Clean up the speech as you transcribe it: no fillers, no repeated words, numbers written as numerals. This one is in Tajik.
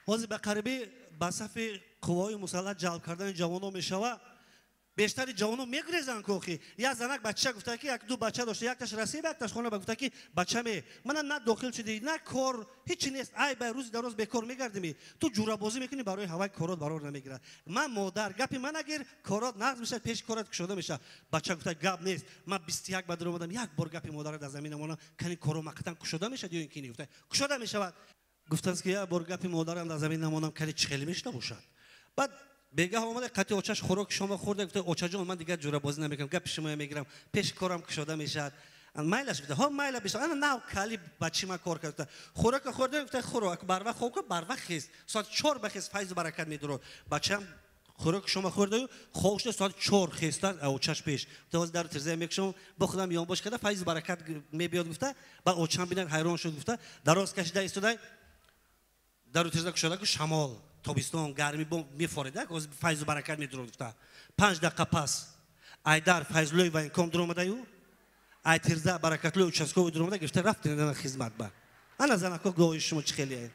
Ҳозир ба қарибӣ ба сафи қувваҳои мусаллаҳ ҷалб кардани ҷавонон мешава. Бештари ҷавонон мегурезанд кохи. Як занак бача гуфта, ки як ду бача дошта, якташ Россия, якташ хона, ба гуфта, ки бачаме, мана на дохил шудӣ, на кор, ҳичи нест, ай ба рӯзи дароз бекор мегардимӣ, ту ҷурабозӣ мекунӣ, барои ҳавай корот барор намегирад. Ман модар, гапи ман агир, корот нағз мешавад, пеши корот кушода мешавад. Бача гуфта, гап нест, ман 21 ба дар омадам, як бор гапи модара дар замин намонам, кани коро мақатан кушода мешавад ё ин ки не? Гуфта, кушода мешавад. Гуфтааст, ки як бор гапи модарам дар замин намонам, кани чӣ хеле мешуда бошад. Баъд бегаҳ омада, қати очаш хӯроки шома хӯрда, гуфта, очаҷон, ман дигар ҷурабозӣ намекунам, гапи шумоя мегирам, пеши корам кушода мешавад. Майлаш, гуфта, ҳо, майла бишава. Ана нав кали бачи ма кор кард. Гуфта, хӯрока хӯрда, гуфта, хӯрок барвақт хоб кун, барвақт хез, соати 4 бахез, файзу баракат медурод. Бачам хӯроки шома хӯрдаю хоб шуда, соати 4 хеста, очаш пеш. Гуфта, ҳозир дару тирзая мекушам, бо худам ёнбош карда, файзу баракат мебиёд, гуфта. Баъд очам бинад, ҳайрон шуд, гуфта, дароз кашида истода, дару тирза кушода ку, шамол, тобистон, гармӣ бо мефорида, файзу баракат медурод, гуфта. 5 дақиқа пас айдар Файзуллои военком дуромадаю, ай тирза Баракатуллои участковый дуромада, гирифта рафтин хизмат. Ба ана занако, гоҳи шумо чӣ хеле.